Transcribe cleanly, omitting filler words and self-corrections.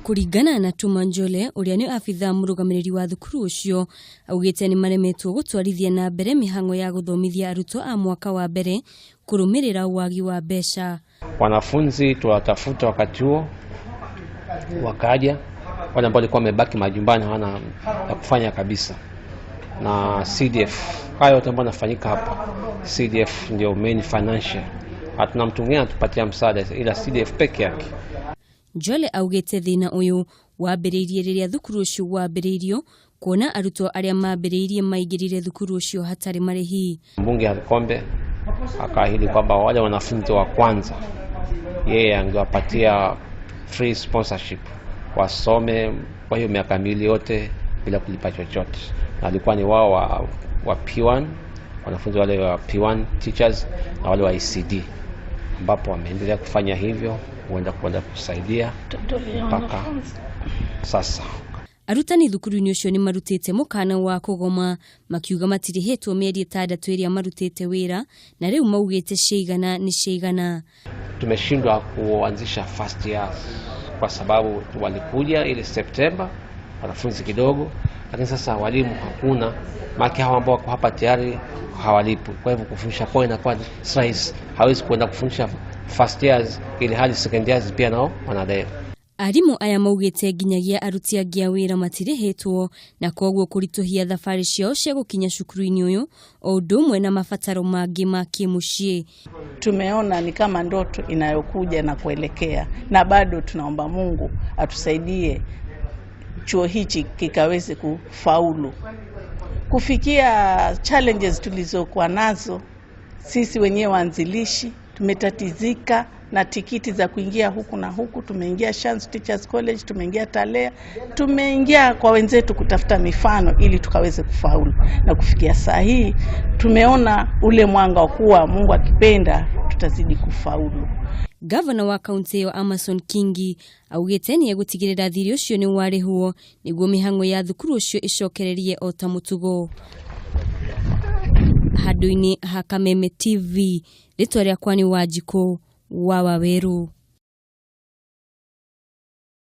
Kũringana na Tuma Njole, ũrĩa nĩ abithaa mũrũgamĩrĩri wa thukuru ũcio, augĩte nĩ maremetwo gũtwarithia na mbere mĩhang'o ya gũthomithia arutwo a mwaka wa mbere kũrũmĩrĩra wagi wa mbeca. Wanafunzi tuwatafuta wakati huo wakaja, wale ambao walikuwa wamebaki majumbani hawana ya kufanya kabisa, na CDF, haya yote ambayo yanafanyika hapa, CDF ndio main financial. Hatuna mtu mwingine anatupatia msaada ila CDF peke yake. Njole augĩte thĩna ũyũ wambĩrĩirie rĩrĩa thukuru ũcio wambĩrĩirio, kuona arutwo arĩa mambĩrĩirie maingĩrire thukuru ũcio hatarĩ marĩhi. Mbunge Harry Kombe akaahidi kwamba wale wanafunzi wa kwanza yeye angewapatia free sponsorship wasome kwa hiyo miaka 2 yote bila kulipa chochote, na alikuwa ni wao wa P1, wanafunzi wale wa P1 teachers na wale wa ECD, ambapo wameendelea kufanya hivyo huenda kwenda kusaidia mpaka sasa. Arutani thukuru-inĩ ũcio nĩ marutĩte mũkana wa kũgoma, makiuga matirĩhĩtwo mĩeri 6 ĩrĩa marutĩte wĩra, na rĩu maugĩte ciaigana nĩ ciaigana. Tumeshindwa kuanzisha first year kwa sababu walikuja ile Septemba wanafunzi kidogo, lakini sasa walimu hakuna, maana hawa ambao wako hapa tayari hawalipwi. Kwa hivyo kufundisha kwao inakuwa si rahisi, hawezi kwenda kufundisha first years ili hali second years pia nao wanadai. Arimũ aya maugĩte nginyagia aruti angĩ a wĩra matirĩhĩtwo, na koguo kũritũhia thabarĩ ciao cia gũkinya cukuru-inĩ ũyũ, o ũndũ ũmwe na mabataro mangĩ ma kĩmũciĩ. Tumeona ni kama ndoto inayokuja na kuelekea, na bado tunaomba Mungu atusaidie chuo hichi kikaweze kufaulu kufikia challenges tulizokuwa nazo sisi wenyewe waanzilishi. Tumetatizika na tikiti za kuingia huku na huku. Tumeingia Shanzu Teachers College, tumeingia Talea, tumeingia kwa wenzetu kutafuta mifano ili tukaweze kufaulu, na kufikia saa hii tumeona ule mwanga wa kuwa Mungu akipenda tutazidi kufaulu. Gavana wa kaunti ĩyo Amason Kingi augĩte nĩ egũtigĩrĩra thirĩ ũcio nĩ warĩhwo nĩguo mĩhang'o ya thukuru ũcio ĩcokererie o ta mũtugo. Handũ-inĩ ha Kameme TV, rĩtwa rĩakwa nĩ Wanjikũ wa Waweru.